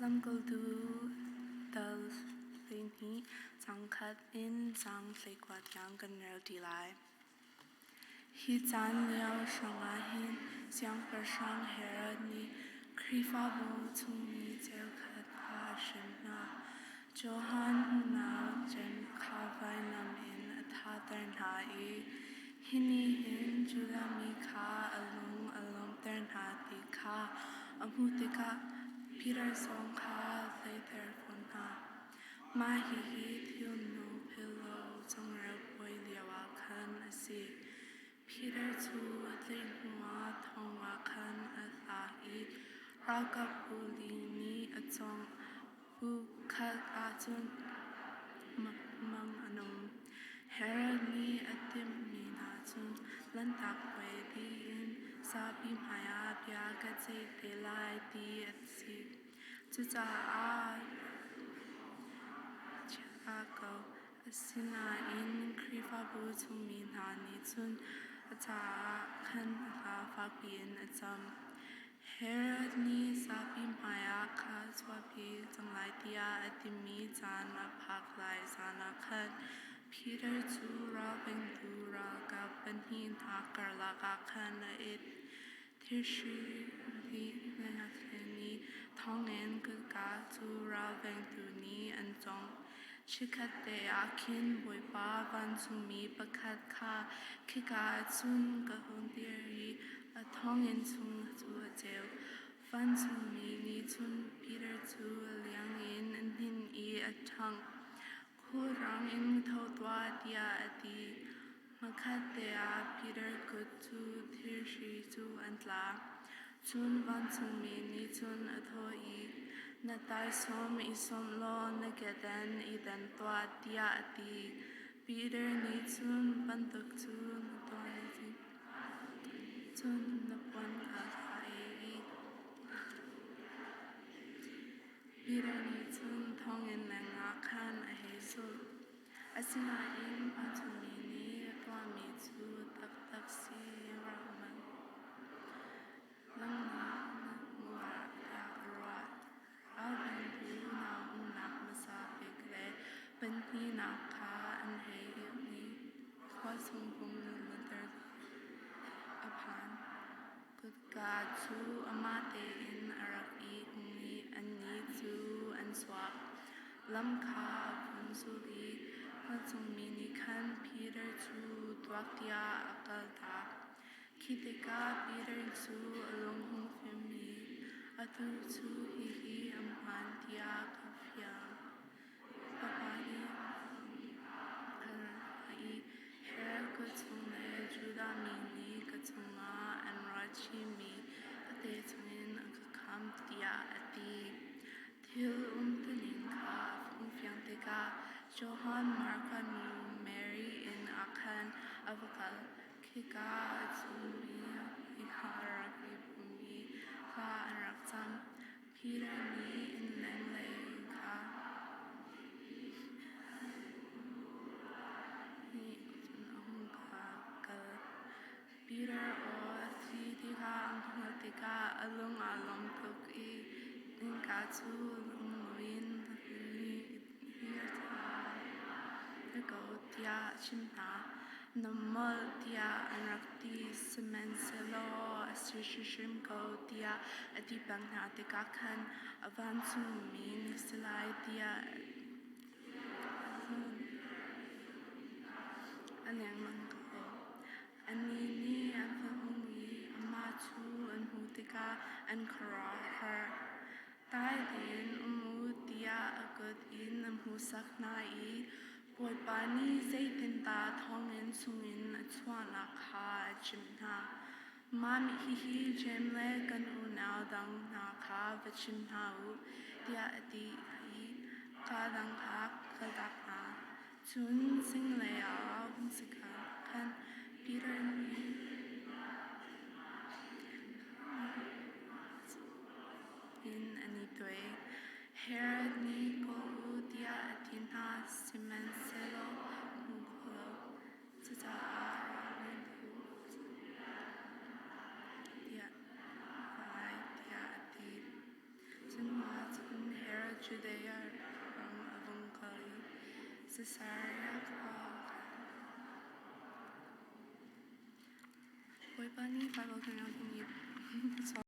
Lamkaltu dal 12 cang khat in cang 19 tiang kan rel ṭi lai. Hi caan lio hrawngah hin Siangpahrang Herod nih Khrihfabu chungmi cheukhat kha a hrem hna. Johan unau Jeim kha vainam in a thahter hna i hi nih hin Judah mi kha a lung a lawmhter hna ti kha a hmuh tikah Peter zong kha a tlaihter fawn hna. Mah hihi thilnu philh lo changreu puai lioah khan a si. Peter cu a tlaih hnuah thong ah khan a tla i ralkap bu li nih a cawngh. Bu khat ahcun mang an um. Herod nih a timhmi hna cu Lanhtak Puai dih in zapi hmaiah bia ka ceih te lai ti a si. Cucaah chia ko. Asinain Khrihfabu chungmi hna nih cun a caah khan hla fakpi in a cam. Herod nih zapi hmaiah kha chuahpi cang lai tiah a timi caan a phak lai zan ah khan Peter cu ralvengtu ralkap pahnih hna karlak ah khan a it. Thirhri nih thawngin kutka cu ralvengtu nih an cawngh. Chikkhatte ah khin Bawipa vancungmi pakhat kha khika ah cun ka hung dir i a thawnginn chung cu a ceu. Vancungmi nih cun Peter cu a liang in a hnin i a ṭhangh. Khulrang in tho tuah tiah a ti. Hmakhatte ah Peter kut cu thirhri cu an tla. Cun vancungmi nih cun a thawh i, Na taisawm i sawmh law na kedan i dan tuah, tiah a ti. Peter nih cun bantuk cu na tuah i cun na puan kha aa ei i Peter nih cun thonginn lengah khan a hei zulh. Asinain vancungmi nih a tuahmi cu taktak si rauhmanh langhnak na hmu ah tiah a ruah. Ralvengtu nau umnak hmasa bik le pahnihnak kha an hei i khua chung pum lutter a phan. Kutka cu amah tein a rak i hung i annih cu an chuak. Lam kha a vun zul i vancungmi nih khan Peter cu tuak tiah a kaltak. Khi tikah Peter cu a lung hung fim i atu cu hihi a hmaan tiah ka fiang. Fapa nih a ra i Herod ka chung le Judah mi nih ka cungah an ra chimmi ka te chungin a ka khamh tiah a ti. Thil umtuning kha a fung fiang tikah Johan Marka nu Mary inn ah khan a va kal. Khika a cungmi kha a rak i pum i thla an rak cam. Peter nih innleng lei kha nih cun a hung kal. Peter aw a si ti kha a hngalh tikah a lung aa lawm tuk i innka cu lung loin hi a ṭha ko tiah a chimh hna. Na molh tiah an rak ti, sihmanhsehlaw a si hrimhrim ko tiah a ti peng hna tikah khan a vancungmi na si lai tiah a lengmang ko. Annih nih an va hung i amah cu an hmuh tikah an khuaruahhar. Dai tein um u tiah a kut in a hmuhsak hna i Bawipa nih zeitindah thawnginn chungin a chuahnak kha a chimh hna. Mah hihi Jeim le kan unau dang hna kha va chim hna u, tiah a ti i kaa dang kha kaltak hna. Cun zinglei ah a hun si khan Peter nih in an i tuai. Herod nih kawl u tiah a ti hna, sihmanhsehlaw hmu kho lo. Cucaah ralrintu tiah vai tiah a ti. Cun hma cun Judea ram a vung kal i Sisaria khua a kal. Bawipa nih Baibal kan rel dingmi.